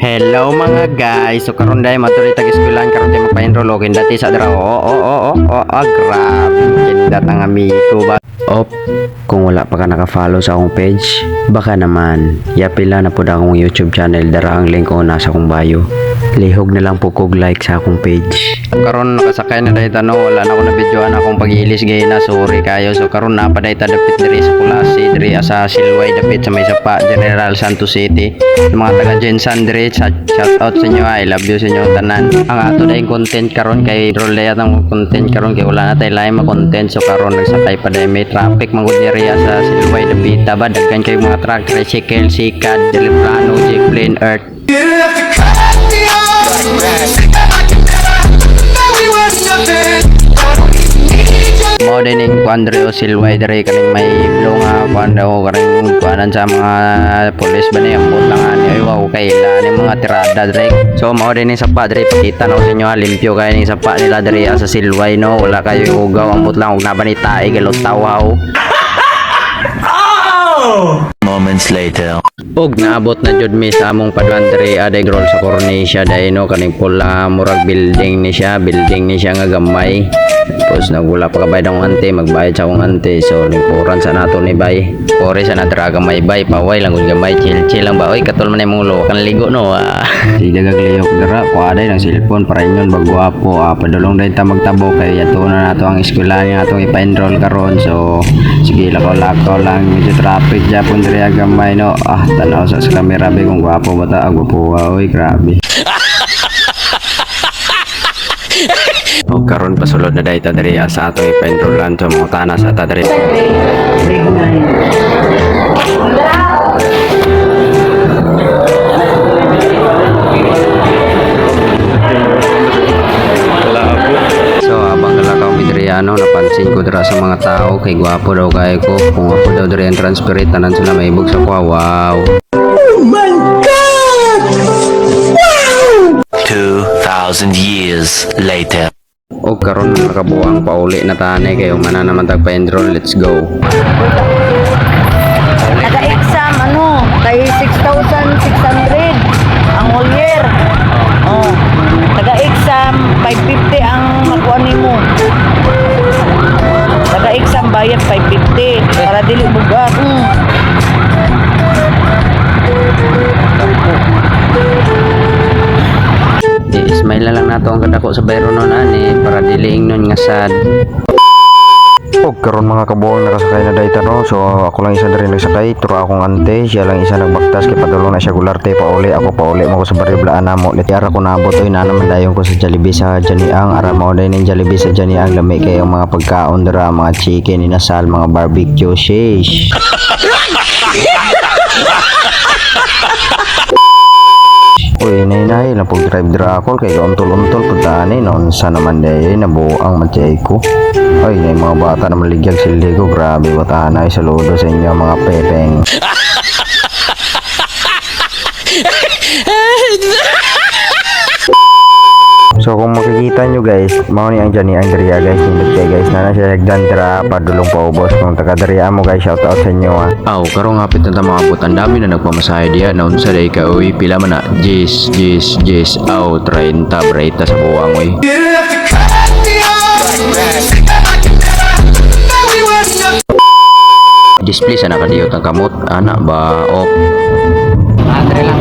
Hello, mga guys. So karon dai matuloy tag eskwelahan karon tayo magpa-enroll og dati sa dra. Oo, ah, grabe kindat ang amigo ba. Op, kung wala pa ka naka-follow sa akong page, baka naman, yapila na pud akong YouTube channel, dara ang link ko nasa akong bio. Lihog na lang po kog like sa akong page. Karon nakasakay na dahil no, wala na ako na videoan akong pag-ilis gay na, sorry kayo. So karon na pa dahil dapit diri sa Kulasi, diri sa Silway, dapit sa may sapa, General Santos City. Sa mga taga GenSan diri, sa shout out sa inyo, I love you sa inyo tanan. Ang ato dahil content karon kay roll day atong content karon kay wala na tayo lain ma-content. So karon nagsakay pa dahil may traffic man gud diri sa Silway dapita ba, daghan kay mga truck, tricycle, sikad, deliprano, jeep, plane, earth. You have to cut me off. Like you never thought we were nothing. I don't even need you. Mao din ning kuan diri o Silway diri, kaning may blue nga kuan daw, kaning kuanan sa mga pulis ba ni, ambot lang ani ay wow kaila ni mga tirada diri. So mao din ning sapa diri, pakita na ko sa inyo ha, limpyo kayo ning sapa nila diri sa Silway no, wala kayo hugaw, ambot lang og naba ni tae galutaw. Moments later. Og naabot na jud mi sa among paduan diri aday roll sa Cornisha dai no, kaning pula, murag building ni siya, building ni siya nga gamay. Tapos nagwala pa kabayad ang ante, magbayad sa akong ante. So lingkuran sa nato ni bay. Ore sa nadra gamay bay, paway lang gud gamay, chill chill lang ba. Oy, katol man imong ulo, kan ligo no. Ah. Sige liyok dira, kuha day ng cellphone para inyon bagwapo. Ah, padulong day ta magtabo kay ato na nato ang eskwelahan nga atong ipa-enroll karon. So sige, lakaw-lakaw lang, medyo traffic japon diri gamay no. Ah, tanaw sa camera be kung gwapo ba ta, ah, gwapo oy, grabe. O karon pasulod na dayta diri sa ato ipa-enrollan to mga tana sa ta diri. So habang galakaw mi diri ano, napansin ko dira sa mga tao kay gwapo daw kayo ko. Kung gwapo daw diri ang transparent, tanan sila maibog sa kuha. Wow. 2,000 years later. O karon mga kabuang, pauli na tani kayo mana naman tag pa-enroll. Let's go. Naka-exam ano, kay 6,600 ang whole year. Oh. Taga-exam 550 ang makuha nimo. Taga-exam bayad 550 para dili bugat. Di smile na lang nato ang kadako sa bayro nun ani para dili ingnon nga sad. Og karon mga kabuang, nakasakay na dayta no. So ako lang isa diri nagsakay, turo akong ante, siya lang isa nagbaktas kay padulong na siya Gularte pauli, ako pauli mo ko sa baryo Blaan namo. Litiara ko naabot oy, na naman dayon ko sa Jollibee sa Janiang. Ara mao day ning Jollibee sa Janiang, lami kay ang mga pagkaon dira, mga chicken inasal, mga barbecue, sheesh. Uy, nay nay, lang pag drive dira ako kay kauntol-untol pud tani noon sa naman day nabuang matiyay ko. Ay, nay mga bata na maligyag sildi ko, grabe bata na, saludo sa inyo mga pepeng. So kung makikita nyo guys, mao ni ang Johnny Andrea guys, nindot kay guys, nana siya hagdan dira padulong paubos. Kung taga diri mo guys, shout out sa inyo ah. Aw, karong hapit na ta maabot, ang dami na nagpamasahe diya. Naunsa day ka oy, pila man na? Jis, jis, jis, aw, 30 breta sa buwang oy. You have to cut me off. Like you never thought we were nothing. Display sa nakadiyot ang kamot, ana ba op. Andre lang.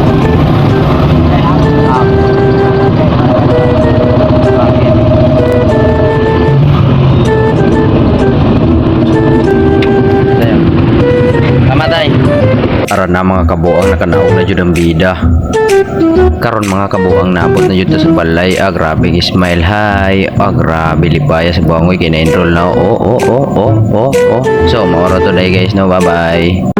Pamatay. Aron na mga kabuang, nakanaog na jud ang bida. Karon mga kabuang, naabot na jud ta sa balay. Ah, grabe smile hi. Ah, grabe lipaya sa buang oy kay na-enroll na. Oh. So, maoro to day guys no. Bye-bye.